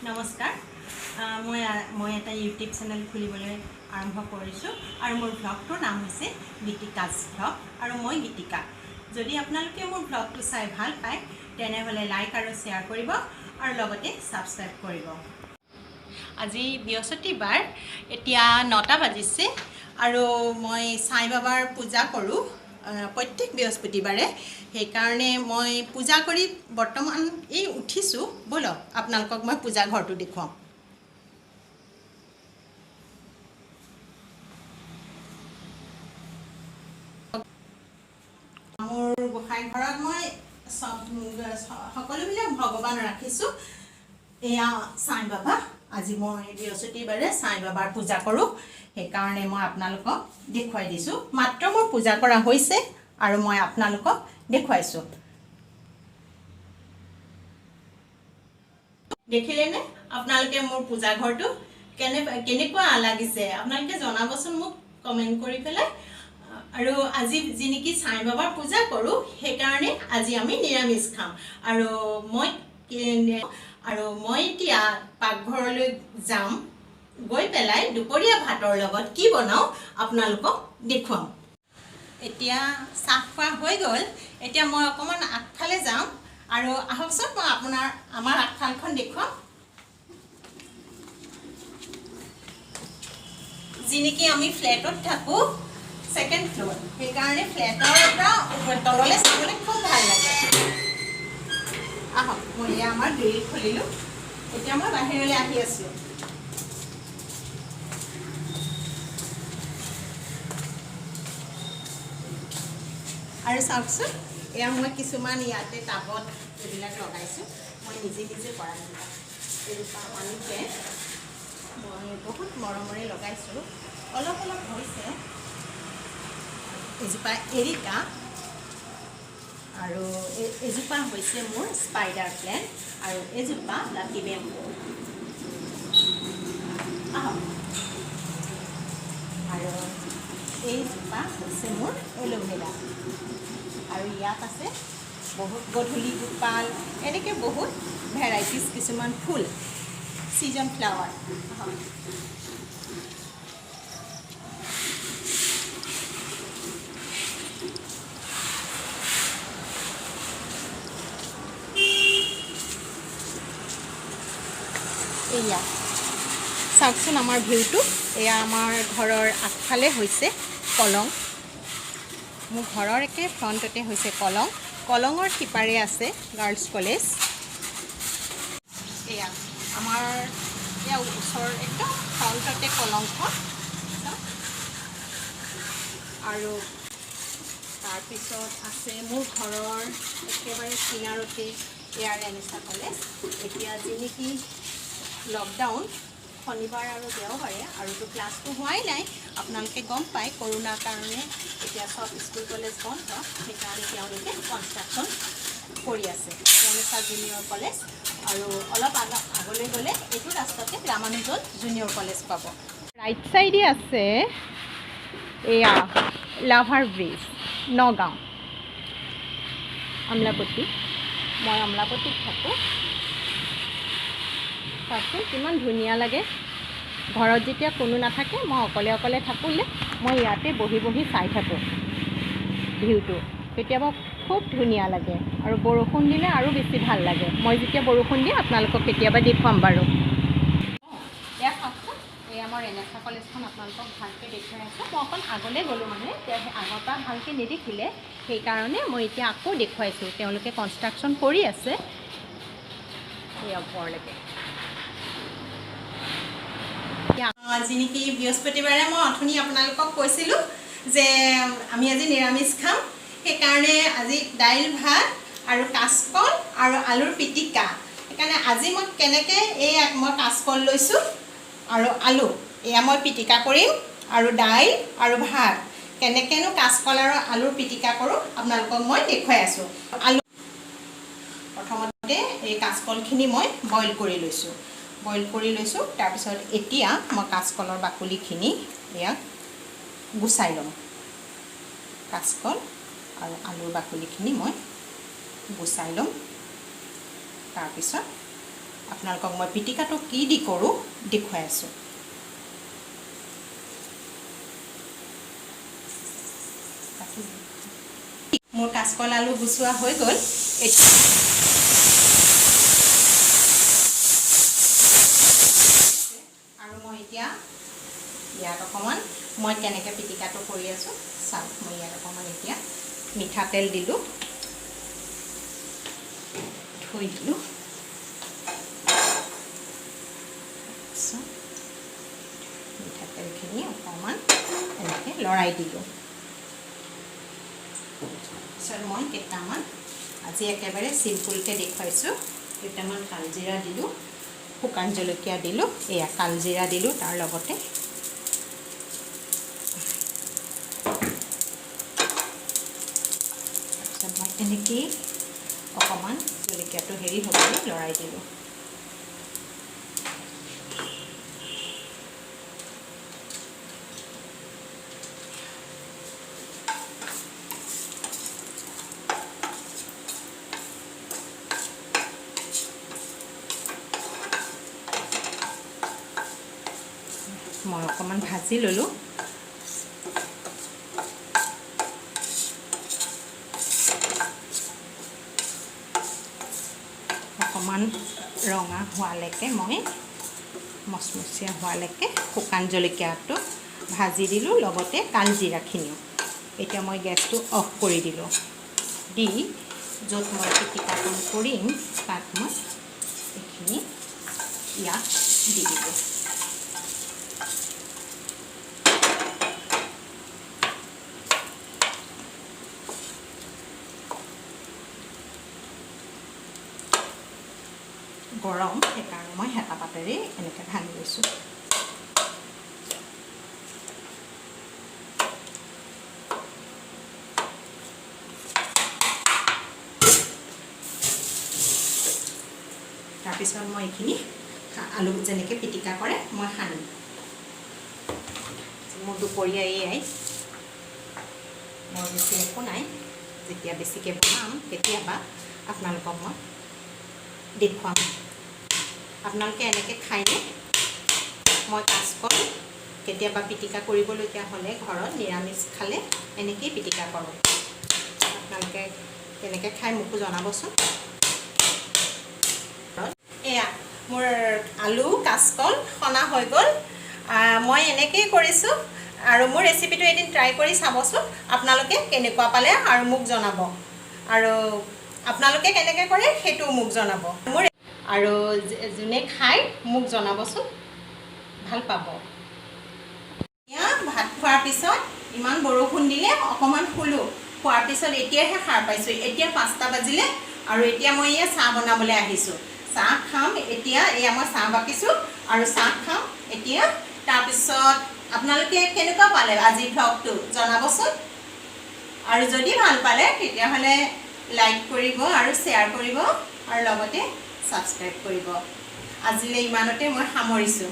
নমস্কাৰ। মই এটা ইউটিউব চেনেল খুলিবলৈ আৰম্ভ কৰিছোঁ আৰু মোৰ ভ্লগটোৰ নাম হৈছে গীতিকাজ ভ্লগ আৰু মই গীতিকা। যদি আপোনালোকে মোৰ ভ্লগটো চাই ভাল পায়, তেনেহ'লে লাইক আৰু শ্বেয়াৰ কৰিব আৰু লগতে ছাবস্ক্ৰাইব কৰিব। আজি বৃহস্পতিবাৰ, এতিয়া 9টা বাজিছে আৰু মই সাই বাবাৰ পূজা কৰোঁ প্ৰত্যেক বৃহস্পতিবাৰে। সেইকাৰণে মই পূজা কৰি বৰ্তমান এই উঠিছোঁ। ব'লক, আপোনালোকক মই পূজা ঘৰটো দেখুৱাওঁ। মোৰ গোঁসাই ঘৰত মই চব সকলোবিলাক ভগৱান ৰাখিছোঁ। এয়া সাই বাবা। আজি মই বৃহস্পতিবাৰে সাই বাবাৰ পূজা কৰোঁ, সেইকাৰণে মই আপোনালোকক দেখুৱাই দিছোঁ। মাত্ৰ মোৰ পূজা কৰা হৈছে আৰু মই আপোনালোকক দেখুৱাইছোঁ। দেখিলেনে আপোনালোকে মোৰ পূজা ঘৰটো কেনেকুৱা লাগিছে? আপোনালোকে জনাবচোন মোক কমেণ্ট কৰি পেলাই। আৰু আজি যি নেকি সাই বাবাৰ পূজা কৰোঁ, সেইকাৰণে আজি আমি নিৰামিষ খাম। আৰু মই এতিয়া পাকঘৰলৈ যাম, গৈ পেলাই দুপৰীয়া ভাতৰ লগত কি বনাওঁ আপোনালোকক দেখুৱাম। এতিয়া চাহ খোৱা হৈ গ'ল। এতিয়া মই অকণমান আগফালে যাম আৰু আহকচোন, মই আমাৰ আগফালখন দেখুৱাম। যি নেকি আমি ফ্লেটত থাকোঁ, ছেকেণ্ড ফ্ল'ৰ, সেইকাৰণে ফ্লেটৰ পৰা তললৈ চাবলৈ খুব ভাল লাগে। আহক, মই এয়া আমাৰ গ্ৰিল খুলিলোঁ। এতিয়া মই বাহিৰলৈ আহি আছোঁ। আৰু চাওকচোন, এয়া মই কিছুমান ইয়াতে টাবত এইবিলাক লগাইছোঁ। মই নিজে নিজে কৰা এইবিলাক। এজোপা মানি প্লেণ্ট মই বহুত মৰমেৰে লগাইছোঁ, অলপ অলপ হৈছে। এজোপা এৰিকা আৰু এজোপা হৈছে মোৰ স্পাইডাৰ প্লেণ্ট আৰু এজোপা লাকি বেম্বু। আহক, আৰু এইজোপা হৈছে মোৰ এল'ভেৰা। আৰু ইয়াত আছে বহুত গধূলি গোপাল, এনেকৈ বহুত ভেৰাইটিজ কিছুমান ফুল, ছিজন ফ্লাৱাৰ। এয়া চাওকচোন আমাৰ ভিউটো। এয়া আমাৰ ঘৰৰ আগফালে হৈছে কলং। মোৰ ঘৰৰ একে ফ্ৰণ্টতে হৈছে কলং। কলঙৰ সিপাৰে আছে গাৰ্লছ কলেজ। এয়া আমাৰ এয়া ওচৰৰ একদম ফ্ৰণ্টতে কলংখন। আৰু তাৰপিছত আছে মোৰ ঘৰৰ একেবাৰে কিনাৰতে এয়া ৰেনেচা কলেজ। এতিয়া যি নেকি লকডাউন, শনিবাৰ আৰু দেওবাৰে, আৰুতো ক্লাছটো হোৱাই নাই। আপোনালোকে গম পায়, কৰোণাৰ কাৰণে এতিয়া চব স্কুল কলেজ বন্ধ। সেইকাৰণে তেওঁলোকে কনষ্ট্ৰাকশ্যন কৰি আছে ৰেনেচা জুনিয়ৰ কলেজ। আৰু অলপ আগলৈ গ'লে এইটো ৰাস্তাতে ৰামানুজন জুনিয়ৰ কলেজ পাব। ৰাইট ছাইডে আছে এয়া লাভাৰ ব্ৰিজ, নগাঁও আমলাপট্টি। মই আমলাপট্টিত থাকোঁ। চাওকচোন কিমান ধুনীয়া লাগে। ঘৰত যেতিয়া কোনো নাথাকে, মই অকলে অকলে থাকোঁলে মই ইয়াতে বহি বহি চাই থাকোঁ ভিউটো। কেতিয়াবা খুব ধুনীয়া লাগে আৰু বৰষুণ দিলে আৰু বেছি ভাল লাগে। মই যেতিয়া বৰষুণ দিয়ে আপোনালোকক কেতিয়াবা দেখুৱাম বাৰু। এয়া চাওকচোন, এই আমাৰ ৰেনেচা কলেজখন আপোনালোকক ভালকৈ দেখুৱাই আছোঁ। মই অকণ আগলৈ গ'লোঁ, মানে এতিয়া সেই আগৰ পৰা ভালকৈ নেদেখিলে, সেইকাৰণে মই এতিয়া আকৌ দেখুৱাইছোঁ। তেওঁলোকে কনষ্ট্ৰাকশ্যন কৰি আছে এই ওপৰলৈকে। আজি নেকি বৃহস্পতিবাৰে, মই অথনি আপোনালোকক কৈছিলোঁ যে আমি আজি নিৰামিষ খাম। সেইকাৰণে আজি দাইল ভাত আৰু কাচকল আৰু আলুৰ পিটিকা। সেইকাৰণে আজি মই কেনেকৈ, এই মই কাচকল লৈছোঁ আৰু আলু, এয়া মই পিটিকা কৰিম আৰু দাইল আৰু ভাত। কেনেকৈনো কাচকল আৰু আলুৰ পিটিকা কৰোঁ, আপোনালোকক মই দেখুৱাই আছোঁ। আলু প্ৰথমতে, এই কাচকলখিনি মই বইল কৰি লৈছোঁ, বইল কৰি লৈছোঁ। তাৰপিছত এতিয়া মই কাচকলৰ বাকলিখিনি ইয়াক গুচাই ল'ম। কাচকল আৰু আলুৰ বাকলিখিনি মই গুচাই ল'ম। তাৰপিছত আপোনালোকক মই পিটিকাটো কি দি কৰোঁ দেখুৱাই আছোঁ। মোৰ কাচকল আলু গুচোৱা হৈ গ'ল। আৰু মই এতিয়া ইয়াত অকণমান মই কেনেকৈ পিটিকাটো কৰি আছোঁ চাওক। মই ইয়াত অকণমান এতিয়া মিঠাতেল দিলোঁ, থৈ দিলোঁ। তাৰপিছত মিঠাতেলখিনি অকণমান এনেকৈ লৰাই দিলোঁ। তাৰপিছত মই কেইটামান, আজি একেবাৰে চিম্পুলকৈ দেখুৱাইছোঁ, কেইটামান কালজিৰা দিলোঁ, শুকান জলকীয়া দিলোঁ, এয়া কালজিৰা দিলোঁ তাৰ লগতে। তাৰপিছত মই এনেকেই অকণমান জলকীয়াটো হেৰি হ'বলৈ লৰাই দিলোঁ। মই অকণমান ভাজি ল'লোঁ। অকণমান ৰঙা হোৱালৈকে, মই মচমচীয়া হোৱালৈকে শুকান জলকীয়াটো ভাজি দিলোঁ, লগতে কালজিৰাখিনিও। এতিয়া মই গেছটো অফ কৰি দিলোঁ। দি য'ত মই পিটিকাকণ কৰিম, তাত মই এইখিনি ইয়াত দি দিলোঁ। গৰম, সেইকাৰণে মই হেতা পাতেৰেই এনেকৈ ভাঙি লৈছোঁ। তাৰপিছত মই এইখিনি আলু যেনেকৈ পিটিকা কৰে, মই সানিম। মোৰ দুপৰীয়া এয়াই, মোৰ বেছি একো নাই। যেতিয়া বেছিকৈ বনাম, কেতিয়াবা আপোনালোকক মই দেখুৱাম। আপোনালোকে এনেকৈ খায়নে? মই কাচকল কেতিয়াবা পিটিকা কৰিবলগীয়া হ'লে, ঘৰত নিৰামিষ খালে এনেকেই পিটিকা কৰোঁ। আপোনালোকে কেনেকৈ খায় মোকো জনাবচোন। এয়া মোৰ আলু কাচকল সনা হৈ গ'ল। মই এনেকেই কৰিছোঁ আৰু মোৰ ৰেচিপিটো এদিন ট্ৰাই কৰি চাবচোন, আপোনালোকে কেনেকুৱা পালে আৰু মোক জনাব। আৰু আপোনালোকে কেনেকৈ কৰে সেইটোও মোক জনাব। মোৰ আৰু যোনে খায় মোক জনাবচোন, ভাল পাব। এতিয়া ভাত খোৱাৰ পিছত ইমান বৰষুণ দিলে, অকণমান শুলোঁ। খোৱাৰ পিছত এতিয়াহে সাৰ পাইছোঁ। এতিয়া 5টা বাজিলে আৰু এতিয়া মই এয়া চাহ বনাবলৈ আহিছোঁ। চাহ খাম এতিয়া। এয়া মই চাহ বাকিছোঁ আৰু চাহ খাম এতিয়া। তাৰপিছত আপোনালোকে কেনেকুৱা পালে আজিৰ ভ্লগটো জনাবচোন। আৰু যদি ভাল পালে, তেতিয়াহ'লে লাইক কৰিব আৰু শ্বেয়াৰ কৰিব আৰু লগতে ছাবস্ক্ৰাইব কৰিব। আজিলৈ ইমানতে মই সামৰিছোঁ।